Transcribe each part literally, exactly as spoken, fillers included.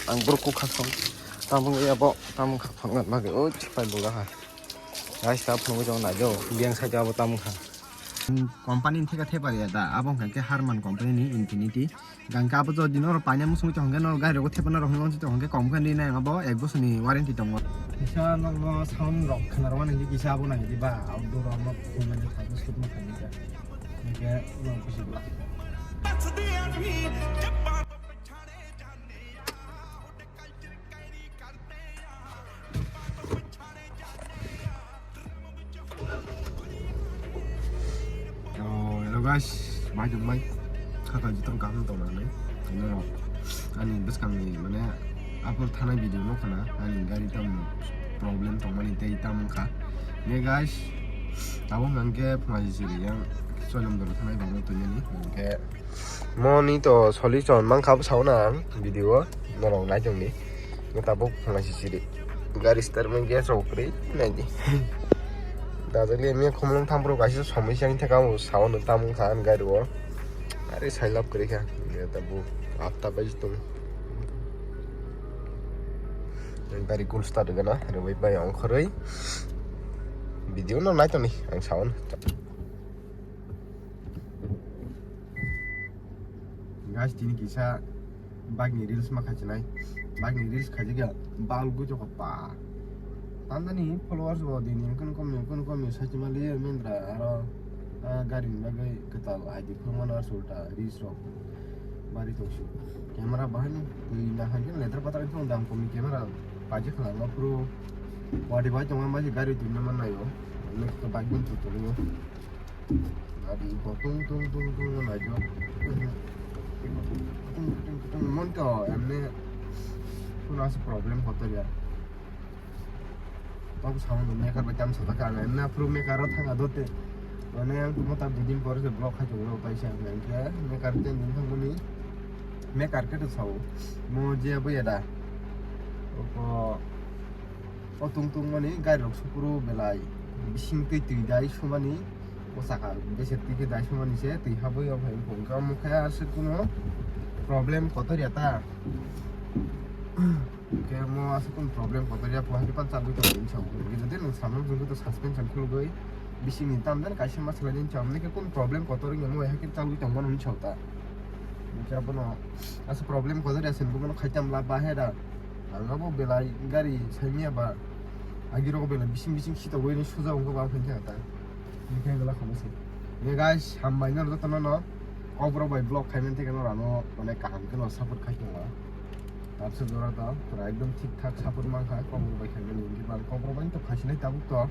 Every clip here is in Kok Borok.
Ang borok kok kha song. Tamung ya bo, tamung kha phang na bagwi. O chipai boga ha. Guys, ta phang jong na jo. Biang sai ta bo tamung kha. Company ni theka thepari ya da. Abo hwnkha khe Harman company ni Infinity. Gangka abo jodi noro paina musung tong hwnkhe noro gari rogo thepana rok hwnwi tong hwnkhe kom khe nini abo ek bosor ni warranty tongo. Kisa nokno sound rok khna rwmani hwnkhe kisa abo nang di ba outdoor rok no phungnani thangwi sukma khainai khe. Hwnkhe no kusi bwla. Oh, hello guys, bai tong bai. Khaka jitong kaham tong nai. Ino ani bwskang ni mane apor thanai video no khana ani gari tam problem tong mani tei tam kha. Ne guys, abo hwnkhe phungai siri yang soilom doro thanai bagwi tongmani hwnkhe. Moni to solution mankha bwsao na ang video o norok nai tongdi. Tabuk phunai sisiri gari start mani gas rok kwrwi naidi. Dajali miya khumulwng thampro kaisa somoi siyang theka o sao no tamung kha ang gari o. Are sailap kwrwi kha. Tabuk atta baji tong. Gari cool start gana rwbai bai ongkhorwi video no nai tongdi ang sao no. Guys, tini kisa bike ni reels ma khaichinai. Bike ni reels khaijak ya, bal gwi jokha pa. Tamdani followers bo dini kun kom ni kun kom ni sachima liye mendra aro, ah, gari ni bagwi kwtal I D phuru mano sulta reels rok bari tongsi. Camera bahai ni twi na hai letra patra thong dam kom ni camera paji khna ma phuru wadi bai tongma ma gari twi na man nayo. Nek to bike gun tu tongyo. Gari bo tung tung tung tung no naijak. Tung tung tung tung mon to emne kuna se problem hotor ya. Tok sound maker bai tam sa ta ka emne pro maker ro thanga dote. Mane ang tumo ta dudin pore se block khai chungo tai se ang ke maker ten din thang boni maker ke to sao mo je bo ya da. Ko O tung tung mani gari rok sukuru belai bising twi twi dai sumani o saka bese twi khe dai sumani se twi habwi o phai wngkha omo khe aswk kuno problem kotor ya ta hwnkhe omo aswk kuno problem kotor ya bo hakhe pan chalwi tongmani sa o jodi nwng samung jodi to suspension khulugwi bisingni tamjani kaisa ma swlaini hinwi sa omo khe kuno problem kotor wngya omo hai khe chalwi tongmani hinwi sa o ta hwnkhe abono aswk problem kotor ya se bono khai tamla ba he da. Ang abo belai gari saimya ba agi rogo belai bising bising sita oi ni suja wngkha ba phai kha ta. Hingkhe gala khamo se. Ye guys, hambai no joto no no. Kok borok bai vlog khai man theke no rano mane kaham khe no support khai tongo. Tabse jora ta pura ekdom thik thak support man kha kok borok bai khai man hingkhe ba kok borok bai to khai sinai tabuk to.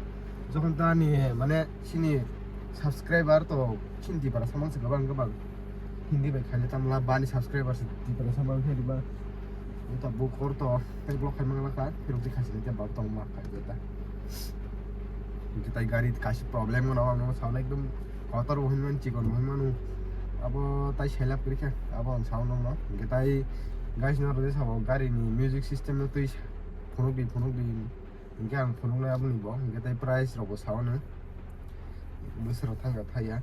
Jokhon ta ni mane sini subscriber to sini tipara samang se gabang gabang. Hindi bai khaile tamla bani subscribers tipra sama khe riba. Uta bo kor to tei block khai mangla kha phirok ti khasi te bab tong ma khai ta. Hingke tai gari kaisa problem gana ang no sauna ekdom kotor bo hinman chikon bo hinmanu. Abo tai selap kri kha abo ang sauna no. Hingke tai guys no rode sabo gari ni music system no twi phunuk di phunuk di. Hingke ang phunuknai aboni bo, hingke tei price rok bo sao no. Bwswk rok thangkha thaiya.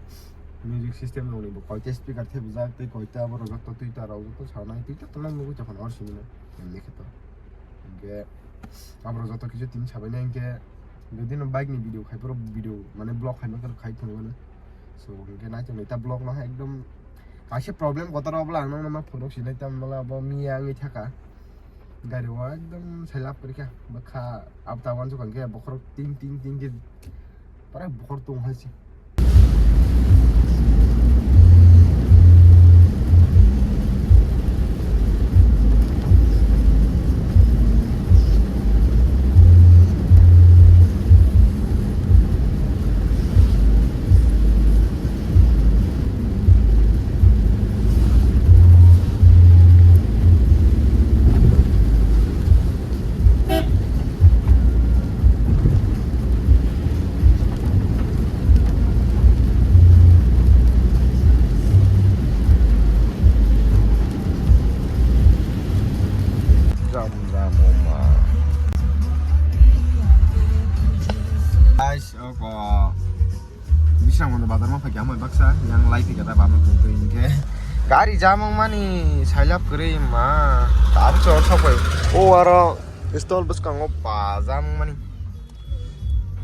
Music system rokni bo koita speaker thepjak tei koita abo rok joto twi ta rok joto sanai twi ta tongna nugui tongkha hor simi no. Hingke to. Hingke abo rok joto kisu tini sabainai hingke jodi no bike ni video khai phuru video mane vlog khai ma khai phuru mano. So hingke naitok nai ta vlog no hai ekdom kaisa problem kotor obo ang no ma phunuk sinai ta mala abo miya wngwi thaka. Gari o ekdom selap kri kha bwkha abta wansukha hingke bokhorok ting ting ting khe pura bokhor tong hai se. Jam jam oma. Guys, oko Bisramganda bazar ma phaikha hambai baksa, yang lai phaikha da bama tongtwi hinkhe. Gari jam wngmani sailap kwrwi ma. Tabuk chwng sokphai. O aro stall bwskango ba jam wngmani.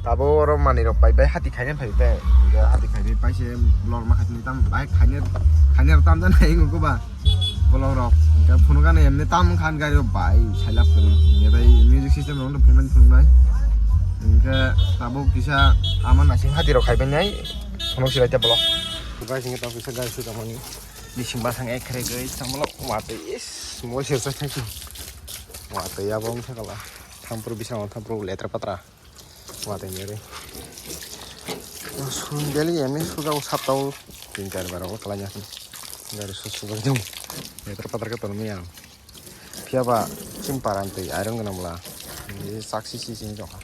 Tabuk oro manwi rok pai bai hati khaina phai bai. Hingke hati khaina pai se blor ma khaina tam bai khaina khaina tam jan hai wngkha ba. Bolong rok hingke phunukani emni tam khan gari rok bai sailap kwrwi. Hingke bai music system rok phunuknai phunuknai. Hingke tabuk kisa ama nasing hati rok khaibai nai. Phunuk silai te bolong. Guys, hingke tabuk kisa gari sujak mani. Bising basang ek khere gwi samalo watwi is mo sir sa thangsi. Watwi abo wngkha kala. Thampru bising thampru letra patra. Watwi ni re. Sun daily emi suja o saptao tin char bar o kala nya. Gari su su bar jong. Letra patra ka ton mi ang. Phiya ba chin paran twi iron gwnang bwla. Ni sak si si sing jokha.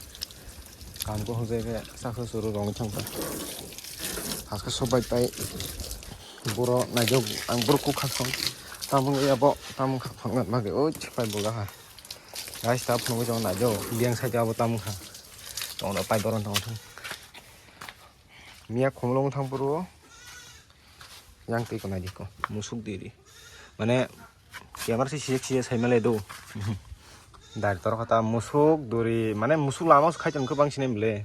Kam ko hojai khe sak su suru rong thang ta. Haske sobai pai. Boro naijok ang boro kuk khak song. Tamung ya bo tamung khak phang ngat mage oi chipai bo gaha. Guys ta phang jong naijok biang sai ta bo tamung kha. Tong da pai boron tong thang. Miya khomlong thang puro. Yang twi ko naidi ko musuk diri. Mane camera se sijak sijak sai male do. Dari tor kata musuk duri mane musuk lama khai tong khe bang sini bele.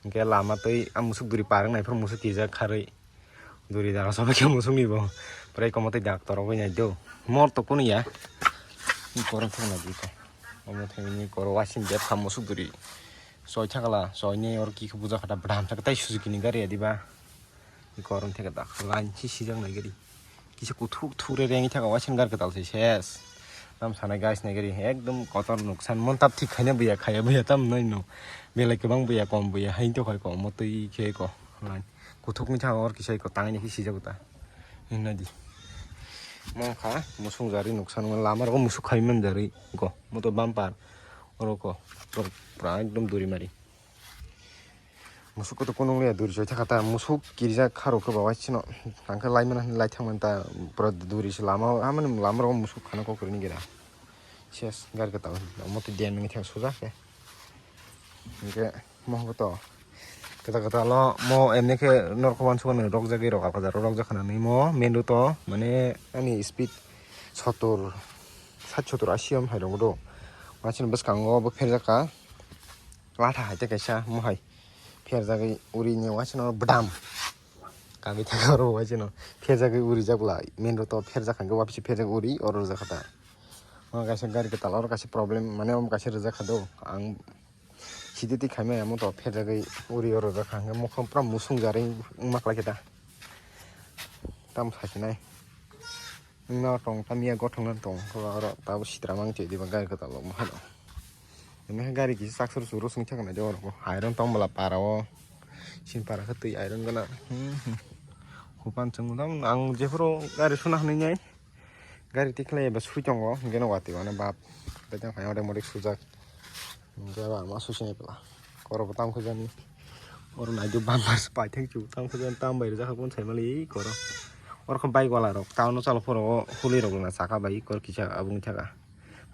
Hingke lama twi a musuk duri parang nai phuru musuk kijak kharwi. Duri dara sobo khe musuk ni bo. Prai komo twi dak tor bai nai do. Mor to kunu ya. Ni korang thang naidi ko. Omo thang ni koro wasin bep kha musuk duri. Soi thakala soi ni or ki buja khata bwdam thak tai Suzuki ni gari adiba. Koron theke dak line si sijak nai gari. Kisa kuthuk thuk re rengwi thaka waising gar kwtal se ses. Tam sanai guys nai gari ekdom kotor nuksan mon tap thik khaina buya khaya buya tam nai no. Belai kwbang buya kom buya hain to khai ko mo twi khe ko line. Kuthuk ni thaka or kisa ko tangni khe sijak ta. Hinna di. Mo kha musung jari nuksan lama ro musuk khai man jari ko mo to bumper oro ko pura ekdom duri mari. Musuk kotor kunung le duri soi thaka ta musuk kirjak kharo khe bawa chino tangkhe lai mano lai thang man ta pura duri se lama hamani lama rogo musuk khana kok rini gira ses gar khe ta omo twi den nang thang suja khe hingke mo to keta keta lo mo emne khe norok wan sukan rok jagui rok apha rok jak khana ni mo menu to mane ani speed sotur sat sotur asi om hai rong do machine bwskango bo pherjak kha. Latha hai tei kaisa mohai pherjagwi uri ni waisano bwdam kagwi thangwi oro waisano pherjagwi uri jak bwla main road o pherjak hwnkhe wapisu pherjak uri oro rwjak kha ta. O kaisa gari kwtal oro kaisa problem mane omo kaisa rwjak kha do ang sidi twi khaimaya moto pherjagwi uri oro rwjak kha hwnkhe mokol pura musung jarwi wngma kwlai khe ta tamo saisinai. Nwng no tong tamya gothok no tong khe oro tabuk sitra mang twi diba gari kwtal rok mohai no. Emne khe gari kisa chak suru suru song thang nai de oro hai rok tong bwla para o sin para khe twi iron gana. Hupan chwng tam ang jephuru gari suna hinwi nai gari tikhlai ba sui tongo hwnkhe no watwi mano bap tei tang hai ore morik sujak. Hingke ba ma susi nai pla. Koro bo tam khojani. Oro nai do bumper se paithak chu tam khojani tam bai rijak kha boni sai mali koro. Oro khe bike wala rok town o chalo phoro o huli rok na saka bai kor kisa aboni thaka.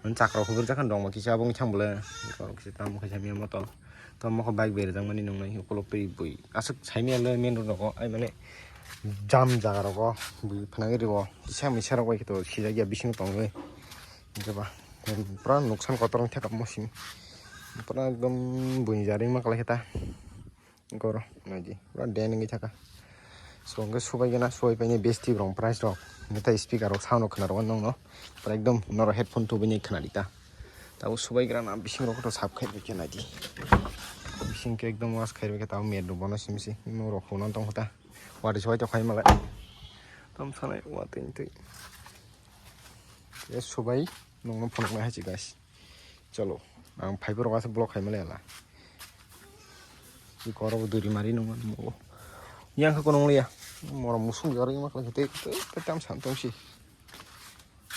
Mani chakra hubur jakhan rong ma kisa aboni thang bole. Koro kisa tam khaisa miya moto. Tam mokho bike bai rijak mani nung nai ukulok twi bui aswk sai miya le main road rogo ai mane jam jaga rogo bui phnagwi rwo kisa misa rok bai khe to sijak ya bising tongwi. Hingke ba pura nuksan kotor wngkha kamo simi pura ekdom buini jari wngma kwlai khe ta goro naidi pura den wngwi thaka so hwnkhe subai gana subai paini besti rong price rok hwnkhe tai speaker rok sound rok khwna rwkha nokno pura ekdom norok headphone tubui khwnadi ta tabuk subai gra na bising rok to sap khai rwkhe naidi bising khe ekdom wash khai rwkhe tabuk met rok bono simi se norok hwnna tongkha ta watwi subai tongkha himalai tom sanai watwi twi. Subai nungno phunuknai hai se guys. Cholo ang phaiborok asa block khaima laiya la. Bikoro bo duri mari nungma nugo. Yang kha kono liya. Moro musung jaro ima khlai tei tei tam sam tong si.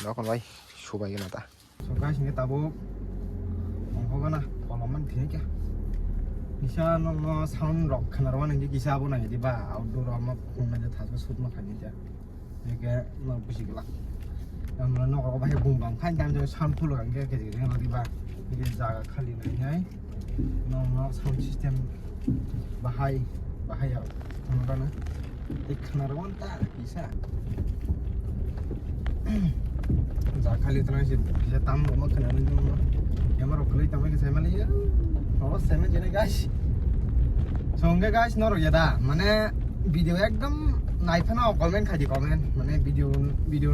Dokon bai subai gana ta. So guys, ini tabuk ongkho gana kolom man thini kya. Bisa nungno sound rok khana rok nang kisa abo nang di ba outdoor rok ma khung nang thas ba sut ma khaini kya. Hingke nok busi glak. Tamno nok rok bahai bung bang khan tam jai sound full hingke ke jai reng rodi ba. Hingke jaga khali nai nai. Nok nok sound system bahai bahai ya. Kono kana. Tik khana ron ta kisa. Ja khali tana se, se tam rok ma khana ni dum. Yama rok khali tama ke sai mali ya. Oh, sai mali jene guys. So, hwnkhe guys, norok ya da, mane video ekdom nai phano comment khai di, comment. Mane video, video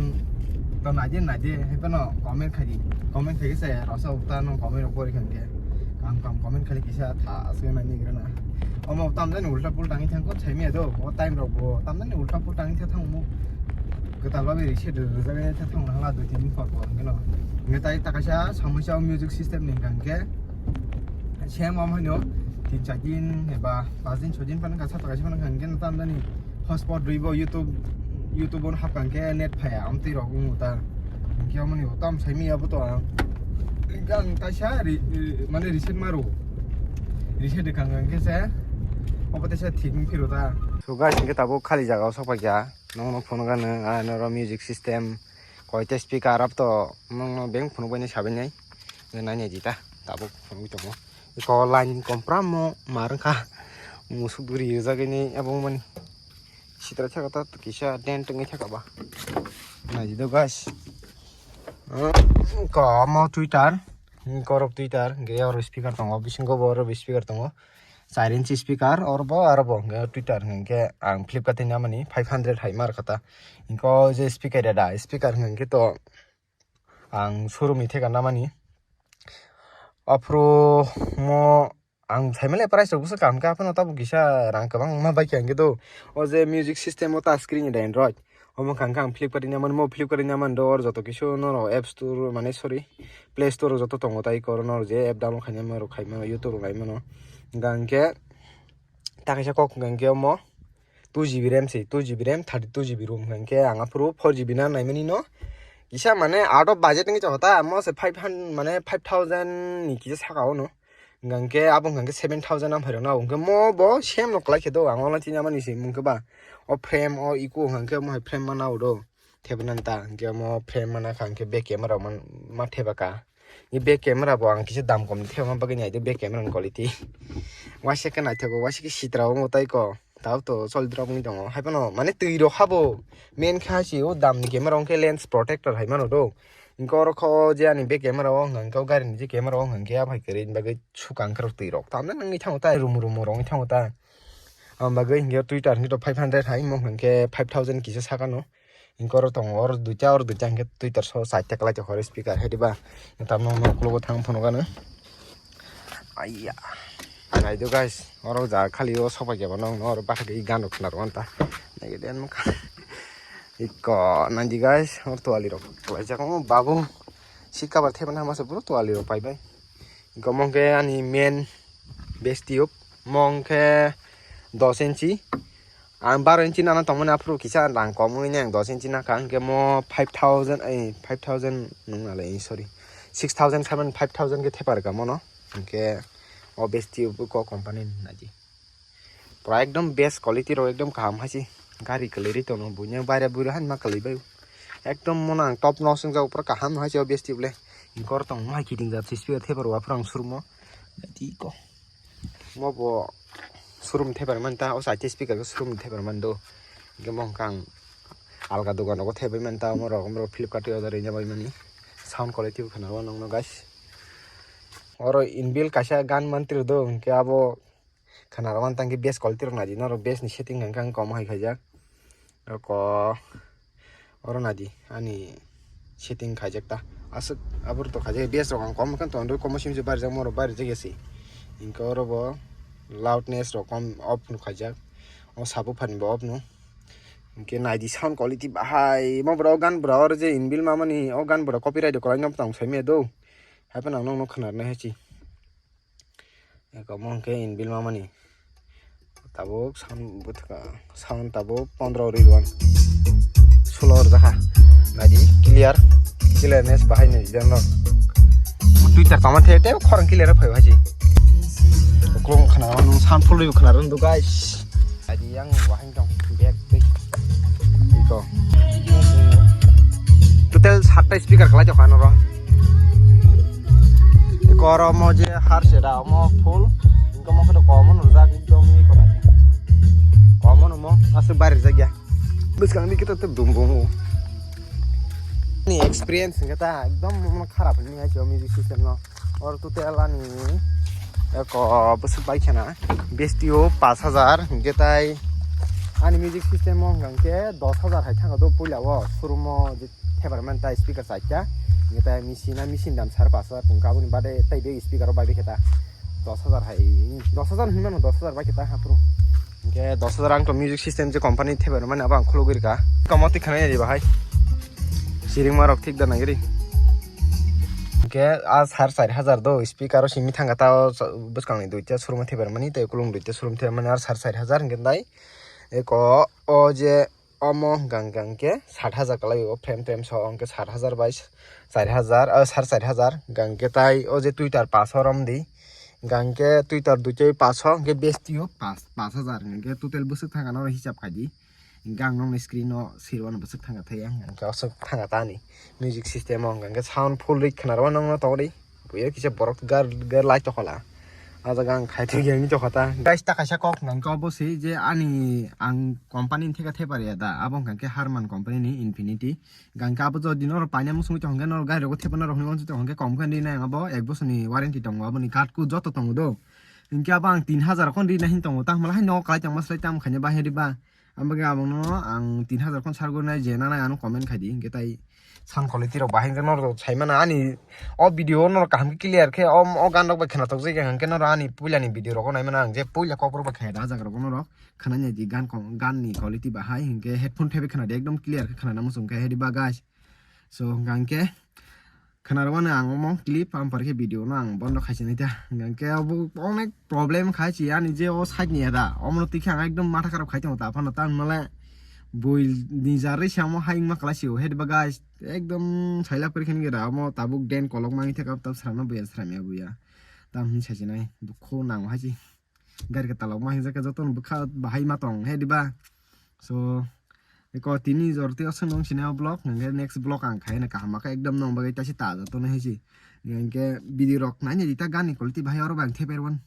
to nai di, nai di, hai phano comment khai di. Comment khai se, rasa ukta no comment rok pori khan ke. Kam, kam comment khali kisa tha asli nai ni grana. Omo tam jani ulta pulta ngi thang ko, sai mi do. O time rok bo tam jani ulta pulta ngi thang mo. Kwtal babe reset rwjak nai thang na hala dui tin din por por hwnkhe no. Hwnkhe tai ta kaisa samui sa music system ni hwnkhe. Same omo haino tin char din eba pas din choi din phano kasa ta kaisa phano hwnkhe no tam jani hotspot rwi bo YouTube, YouTube on hap hwnkhe net phaya amtwi rok wng ta. Hwnkhe omo ni tam sai mi abo to ang. Hwnkhe ang kaisa ri-, ri-, mane reset maru. Reset de kang hwnkhe se obo tesa thik wng phiro ta. So guys, hwnkhe tabuk khali jaga o sok paikha. Nokno phunukha nwng, ah, noro music system, koita speaker abo to nokno beng phunukbaini sabainai. Nai naidi ta, tabuk phunugwi tongo. Eko line kompram mo mar wngkha. Musuk duri rijagini abo wngmani. Sitra thaka ta kisa dent wngwi thaka ba. Naidi do guys. Ah, ko mo tweeter. Korok tweeter, hwnkhe oro speaker tongo, bisingo bo oro speaker tongo. Char inch speaker, oro bo aro bo hwnkhe tweeter hwnkhe ang Flipkart ni namani five hundred hai mar kha ta. Hwnkhe o je speaker da, speaker hwnkhe to ang showroom ni theka namani. Aphuru mo ang saimale price rok bwswk kaham khe, aphano tabuk kisa rang kwbangma bai kha hwnkhe do. O je music system o touch screen ni da Android. Omo wngkha khe ang Flipkart ni namani, mo Flipkart ni namani do, oro joto kisu norok app store, mane sorry, Play Store o joto tongo, tai koro norok je app download khainai mano, khaimano, YouTube rok naimano. Hwnkha hwnkhe ta kaisa kok hwnkha hwnkhe omo two G B RAM se, two G B RAM, thirty two G B ROM hwnkha hwnkhe ang aphuru four G B na naimani no. Kisa mane out of budget wngwi tongo ta, mo se five hundred, mane five thousand ni kisa saka o no. Hwnkha hwnkhe abo hwnkha hwnkhe seven thousand ang phairokno, hwnkhe mo bo same no kwlai khe do, ang online tini amani se mungkhe ba. O frame o iko hwnkha hwnkhe mo hai frame mana o do. Thebna ta, hwnkhe mo frame mana kha hwnkhe back camera man, ma theba ka. Ni back camera bo ang kisa dam kom thebma bagwi nai de back camera ni quality. Waisa khe naithogo, waisa khe sitra o tai ko. Tao to solid rok wngwi tongo. Hai phano mane twi rok habo. Main khe hai se o dam ni camera hwnkhe lens protector hai mano do. Hwnkhe oro kho je ani back camera o hwnkha hwnkhe o gari ni je camera o hwnkha hwnkhe aphai kwrwi ni bagwi sukang khe rw twi rok. Tamle nangwi thango ta, rumu rumu rok wngwi thango ta. Ang bagwi hwnkhe tweeter hwnkhe to five hundred hai, mo hwnkhe five thousand kisa sakano. Hwnkhe oro tongo, oro duita, oro duita hwnkhe tweeter so side tei kwlai tongkha oro speaker hai diba. Tamno nokologo thang phunukgano. Aiya. Naido guys, oro ja khali o sopai kebo nokno oro bathai gan rok khna rw ta. Naigede nokha. Iko naidi guys, oro twali rok kwlaijak o babu. Seat cover thebana masa bro twali rok paibai. Iko mongke ani main base tube mongke dos inchi. Ang baro inchi nana tongmani aphuru kisa rang kom wngwi ang dos inchi nakha, hwnkhe mo five thousand, ei, five thousand nung nalai, sorry, six thousand seven, five thousand khe thepar kha mono, hwnkhe o base tube kok company ni naidi. Pura ekdom best quality rok ekdom kaham hai se gari kwlwi ri tono, buino baire buro hai ma kwlwi bai. Ekdom mono ang top notch wngjak, pura kaham hai se o base tube le. Hwnkhe oro tong hai kiting jat se speaker thepar o aphuru ang surumo. Tei ko. Mo bo showroom thepar manta, o side speaker khe showroom thepar mando. Hwnkhe mo hwnkhe ang alga dogan rogo thepai manta, omo rok, omo rok Flipkart o order rwna bai mani. Sound quality bo khana o nokno guys. Oro inbuilt kaisa gan mantri do, hwnkhe abo khana rok manta, hwnkhe base quality rok naidi, norok base ni setting hwnkhe ang kom hai khaijak. Oko oro naidi ani setting khaijak ta. Aswk aboro to khaijak, bass rok ang kom khe tongo, komo simi se barijak, morok barijak ya se. Hwnkhe oro bo loudness rok kom off no khaijak. O subwoofer ni bo off no. Hwnkhe naidi sound quality bahai. Mo bwrao gan bwrao oro je inbuilt mamani o gan bwrao copyright kwlai no tong saimaya do. Hai phano ang nokno khwnarnai hai se. Eko mo hwnkhe inbuilt mamani. Tabuk sound bwthwka, sound tabuk pondro ri rwan. Sulo rwjakha. Naidi clear, clearness bahai nai jano. Twitter tama the te khorang clear phai hai se. Uklung khana nung sound full review khana rwn du guys. Naidi yang wahai Bag tei. Iko. Total satta speaker kwlai tongkha norok. Iko oro mo je har se da omo full. Iko mo khe komo nurjak ekdom iko da. Komo no mo aswk bari jakya. Bwskang ni kita tep dum bomo. Ni experience hwnkhe ta ekdom mono kharap hinwi hai o music system no. Or total ani eko bwswk bai khena besti o pash hajar hwnkhe tai ani music system o hwnkha hwnkhe dos hajar hai thangkha do puila o showroom o je thebar man ta speaker chaita hwnkhe tai machine a machine dam sar pash hajar tongkha aboni bade tai bag speaker o bai khe ta dos hajar hai dos hajar hinmano dos hajar bai khe ta haphuru. Hingke dos hajar ang to music system je company thebeno mani abo ang khulugwi rika. Kamo twi khwnai di bahai. Siring marok thik da nagiri. Hingke a sar char hajar do speaker o simi thangka ta o bwskang ni duita showroom thebeno mani tei kulung duita showroom thebeno mani ar sar char hajar hingke dai. Eko o je omo hingka hingke sat hajar kalai o frame frame so hingke sat hajar bai char hajar o sar char hajar hingke tai o je twitter pass o romdi. Hingke twitter duitwi paso hingke besti o pash pash hajar hingke total bwswk thangka no hisab khaidi. Hingke ang nokni screen o sirwano bwswk thangka thaya hingke aswk thangka ta ani music system o hingke sound full rik khwnarwo nokno tongdi. Buya kisa borok gar gar lai tokhola. O jaga ang khai thwk yang tokho ta. Guys ta kaisa kok hingke obo se je ani ang company ni theka thepariya da abo hingke Harman company ni Infinity. Gangka abo jodi norok paina musungwi tongkhe norok gari rogo thepana rok hinwi wansuk tongkhe kom khe rinai ang abo ek bosor ni warranty tongo aboni card ku joto tongo do. Hinkhe abo ang tin hajar khon rinai hin tongo tamo hai nogo kwlai tongma swlai tamo khaina bahai riba. Ambagwi abono ang tin hajar khon sargo nai je nanai ano comment khaidi hinkhe tai sound quality rok bahai hinkhe norok saimana ani o video o norok kaham khe clear khe o o gan rok bai khwnathok jagwi hinkhe norok ani puila ni video rogo naimana ang je puila kokborok bai khaida ah jaga rogo norok khwnai naidi gan kong gan ni quality bahai hinkhe headphone thaibai khwnadi ekdom clear khe khwnana muchung khe hedi ba guys. So hingke khwnarwano ang omo clip ampar khe video no ang bondo khaisinai ta hingke obo onek problem khai si ani je o side ni ada omo twi khe ang ekdom matha kharap khai tongo ta phano ta hinmale bui ni jarwi se amo hai wngma kwlai si o hedi ba guys ekdom sailak pori khe nge da omo tabuk den kolok mangi theka tab srana buya srana buya tam hin saisinai dukhu nang hai si. Gari kwtalok ma hingjak khe jotono bwkha bahai ma tong he diba. So eko tini jor tei aswk nung sini o vlog hingke next vlog ang khai na kaham khe ekdom nong bagwi taisi ta jotono he si. Hingke video rok naina di ta gan ni quality bahai oro bang theper wan.